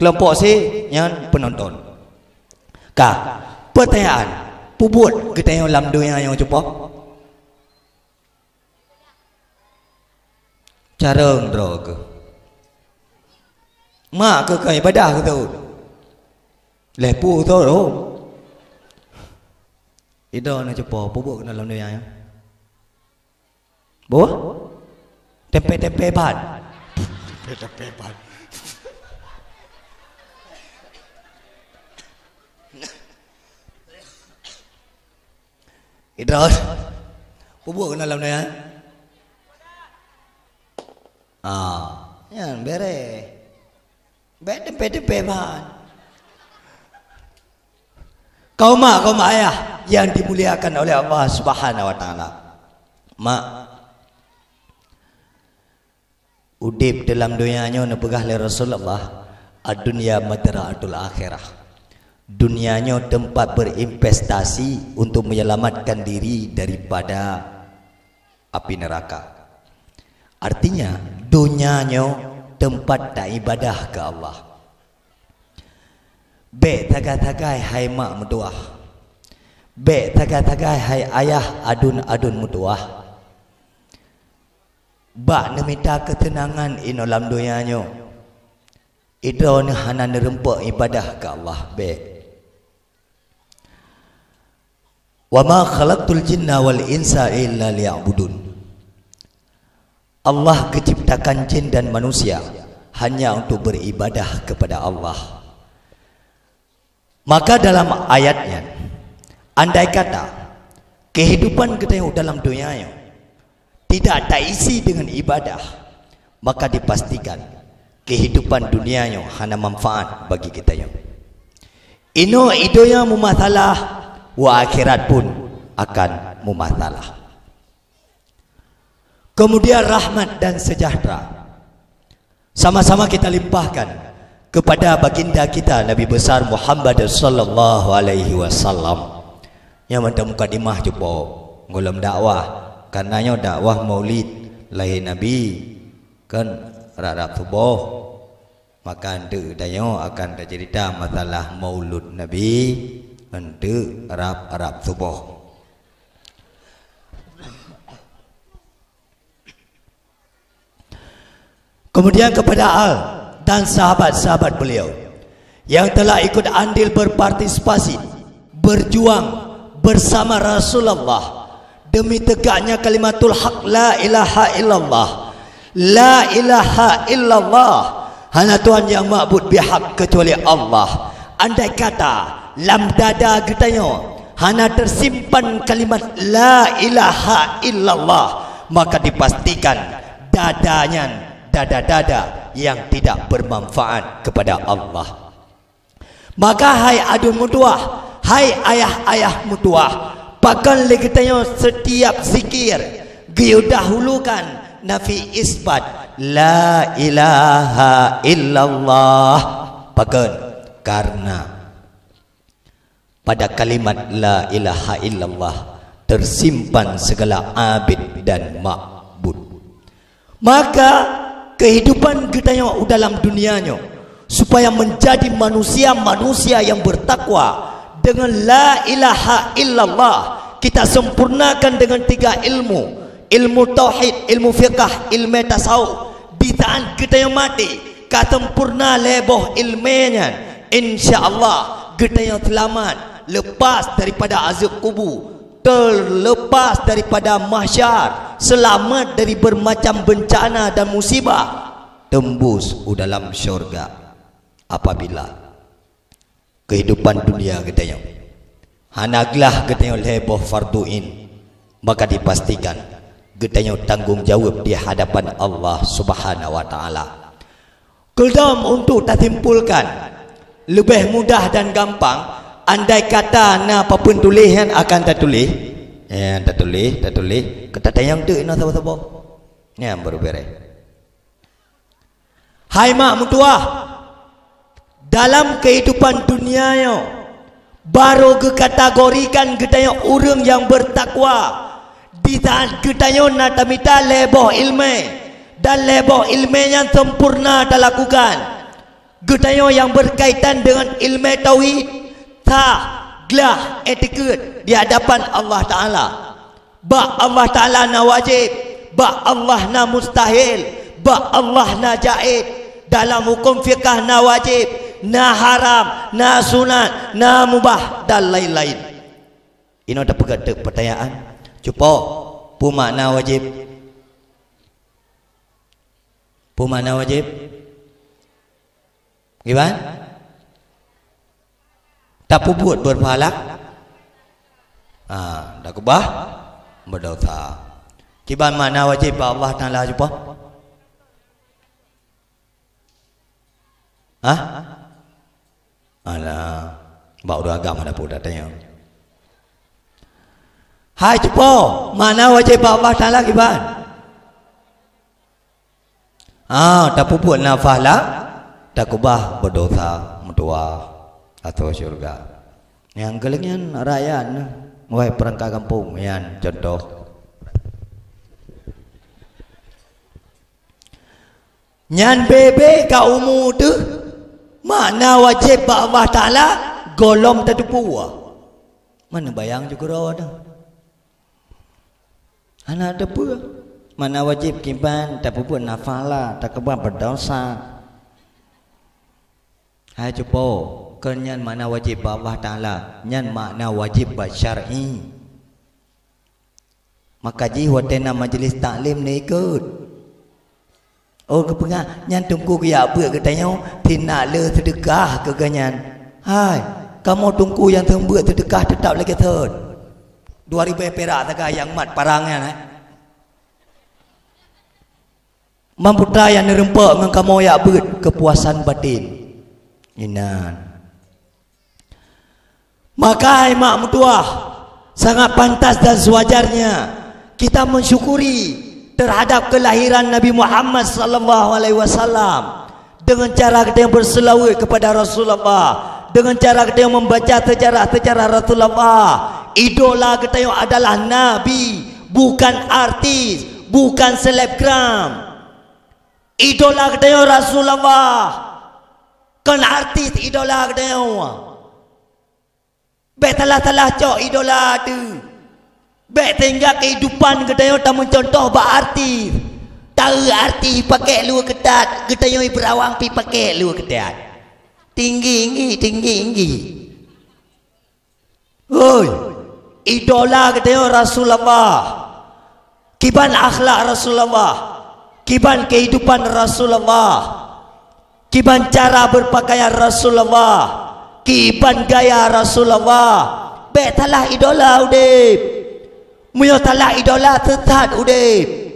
keulompok C, nyan peunonton. Ka, peutanyaan, peubuet geutanyoe lam donya nyoe cupo? Carông droe keuh. Mak keuh ka ibadah keu teuôt. Lheuh pu teuôt. Idroe na cupo, peubuet keunoe lam donya nyoe. Boh? Tempe-tempe ban. Tempe-tempe ban. Idroe. Peubuet keunoe lam donya. Ah, nyan bereh. Bèk tempe-tempe ban. Kaum mak, kaum ayah yang dimuliakan oleh Allah Subhanahu wa Taala. Mak, udép dalam donya nyoe neupeugah lé Rasulullah, "Ad-dunya mazra'atul akhirah." Dunia nyoe tempat berinvestasi untuk menyelamatkan diri daripada api neraka. Artinya, donya nyoe tempat taibadah keu Allah. Bèk sagai-sagai hai mak meutuwah. Bèk sagai-sagai hai ayah aduen-aduen meutuwah. Bak neumita keuteunangan inoe lam donya nyoe, idroe neuh hana neureumpok ibadah keu Allah, bèk. "Wa ma khalaqtul jinna wal insa illa liya'budun." Allah geuciptakan jin dan manusia hanya untuk beribadah kepada Allah. Maka dalam ayat nyan, andai kata kehidupan geutanyoe dalam donya nyoe tidak taisi dengan ibadah, maka dipastikan kehidupan dunia nyoe hana manfaat bagi geutanyoe. Inoe i donya meumasalah, wa akhirat pun akan meumasalah. Kemudian rahmat dan sejahtera sama-sama kita limpahkan kepada baginda kita Nabi besar Muhammad sallallahu alaihi wasallam. Nyang mantong mukadimah cupo golom dakwah, karena nyoe dakwah Maulid lahé Nabi kan rab-rab suboh. Maka eunteuk tanyoe akan taceurita masalah Maulud Nabi eunteuk rab-rab suboh. Kemudian kepada Al dan sahabat-sahabat beliau yang telah ikut andil berpartisipasi, berjuang bersama Rasulullah demi tegaknya kalimatul haq, la ilaha illallah. La ilaha illallah. Hana Tuhan nyang mabud bihak kecuali Allah. Andai kata lam dada geutanyoe hana tersimpan kalimat la ilaha illallah, maka dipastikan dada nyan dada-dada yang tidak bermanfaat kepada Allah. Maka hai aduen meutuwah, hai ayah-ayah meutuwah, pakon lé geutanyoe setiap zikir geuyue dahulukan nafi isbat la ilaha illallah? Pakon? Karena pada kalimat la ilaha illallah tersimpan segala abid dan ma'bud. Maka kehidupan geutanyoe u dalam dunia nyoe supaya menjadi manusia-manusia yang bertakwa dengan la ilaha illallah, kita sempurnakan dengan tiga ilmu, ilmu tauhid, ilmu fiqah, ilmu tasawuf. Di saat geutanyoe maté, ka sempurna lhèe boh ilmu nyan, insya Allah geutanyoe seulamat, lepas daripada azab kubu, terlepas daripada mahsyar, selamat dari bermacam bencana dan musibah, tembus u dalam syurga. Apabila kehidupan dunia geutanyoe hana glah geutanyoe lhèe boh fardu ain, maka dipastikan geutanyoe tanggong jaweueb di hadapan Allah Subhanahu wa Taala. Keudom untuk tasimpulkan, leubeh mudah dan gampang Andai kata na papeuen tuléh nyan akan tatuléh, nyan tatuléh, tatuléh, ka tatanyong teuk inoe saboh-saboh. Nyan baru beres. Hai mak meutuwah, dalam keuhidupan dunia nyoe, barô geukategorikan geutanyoe ureuëng nyang beutakwa, di saat geutanyoe na tamita lhée boh iéleumé, dan lhée boh iéleumé nyan sempurna talakukan. Geutanyoe nyang beukaitan deungon iéleumé tauhid, sah, glah, etikeuet di hadapan Allah Taala. Bak Allah Taala na wajéb, bak Allah na mustahil, bak Allah na jaiz. Dalam huköm fikah na wajéb, na haram, na sunat, na mubah, dan laén-laén. Inoe tapeugah teuk peutanyaan. Cupo, peue makna wajéb? Peue makna wajéb? Kiban? Tapeubuet beuphala? Ha, takeubah beudesya. Kiban makna wajéb bak Allah Taala cupo? Hah? Alah, bak ureuëng agam hana peue tatanyong. Hai cupo, makna wajéb bak Allah Taala kiban? Ah, tapeubuet na phala, takeubah beudesya, meutuwah ateueh syeuruga. Nyang keuleungian rakyat nyoe, wahai peurangkat gampông, nyan cuntoh. Nyan bebe ka umu teuh, makna wajéb bak Allah Taala gohlom tateupeue. Mana bayang ju keudroe teuh. Hana teupeue. Makna wajéb kiban tapeubuet na phala, takeubah beudesya. Hai cupo, kon nyan makna wajéb bak Allah Taala, nyan makna wajéb bak syar'i. Maka jih watée na majlis taklim neuikot. Oh, geupeugah, nyan teungku geujak beuet geutanyoe, sinak le seudeukah keu geuhnyan. Hai, kamoe teungku nyang seumeubeuet seudeukah teutab lagée thon. Dua ribée pirak sagai nyang mat parang nyan, hai. Mamputra nyang neureumpok ngon kamoe jak beuet keupuasan batin. Inan. Maka hai mak meutuwah, sangat pantas dan sewajarnya kita mensyukuri terhadap kelahiran Nabi Muhammad sallallahu alaihi wasallam dengan cara kita yang berselawat kepada Rasulullah, dengan cara kita yang membaca sejarah-sejarah Rasulullah. Idola kita yang adalah Nabi, bukan artis, bukan selebgram. Idola geutanyoe Rasulullah, kon artis idola geutanyoe. Bék salah-salah cok idola teuh. Bék sehingga keuhidupan geutanyoe tameucontoh bak artis. Taeu artis pakék luweue keutat, geutanyoe beurawang pi pakék luweue keutat. Tinggi-tinggi, tinggi-tinggi. Hoi, idola geutanyoe Rasulullah. Kiban akhlak Rasulullah. Kiban kehidupan Rasulullah. Kiban cara berpakaian Rasulullah. Kiban gaya Rasulullah. Bék salah idola udeb. Meunyoe salah idola, sesat udeb.